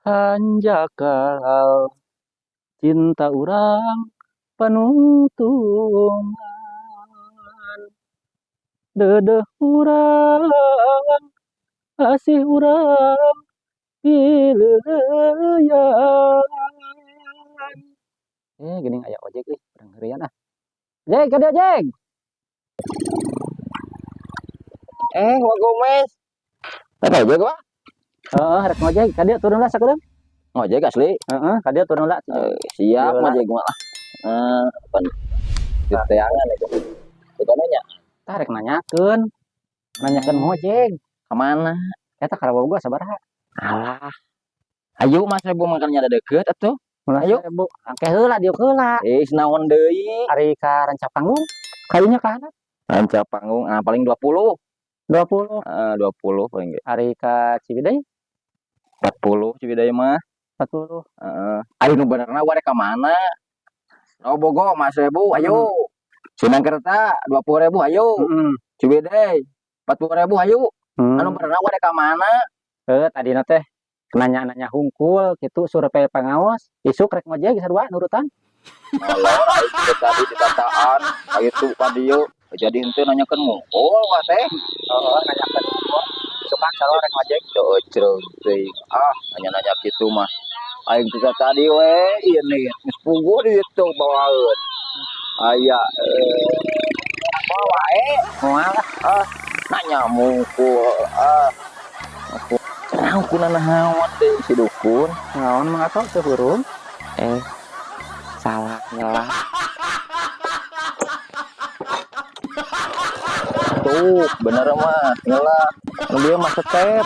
Hanjakal cinta urang panutungan, deudeuh urang asih urang pileuyan. Eh, geuning aya ojek euy, urang heureuyan ah. Jek, ka dieu, Jek. Eh, Wa Gomez. Rek ojek, Wa? Heeh, rek ngojek, ka dieu turun lah sakedeung. Ngojek asli. Heeh, ka dieu turun lah. Eh, siap Heula. Ngojek mah. Eh, pan diteangan itu. Itu nanya. Tah, rek nanyakeun. Nanyakeun ngojek. Kemana? Eta ka Rawabogo sabaraha? Alah. Ayo, Mas Rebu, makannya ada deket atuh. Ayo. Ayo, Bu. Angke heula, diuk heula. Eh, naon deui? Ari ka Rancap Panggung, kayunya ka handap? Rancap Panggung ah, paling 20. 20. Eh, 20 paling ge. Ari ka Ciwidey? 40 Ciwidey mah. 40. Heeh. Ari nu benerna wa rek ka mana? Rawabogo Mas Rebu, ayo. Sindangkerta 20.000, ayo. Ciwidey 40.000, ayo. Anu benerna wa rek ka mana? Eh, tadina teh nanya-nanya hungkul kitu, survei pangaos, isuk rek ngojek sarua nurutan. Molor aing teh tadi ditataan kitu ka dieu. Jadi henteu nanyakeun mungkul wa teh. Heeh, nanyakeun hungkul. Isukan sarua rek ngojek. Ceucreug teuing. Ah, nanya-nanya kitu mah. Aing teh tadi we ieu nih geus puguh di ditu bawaeun. Aya eh bawa wae. Moal lah. Ah, nanya mungkul ah. Aku kuna naon deui si dukun? Naon, Mang Ato, teu hurung? Eh, salah nyelah. Tuh, bener mah nyelah. Nu dia mah setep.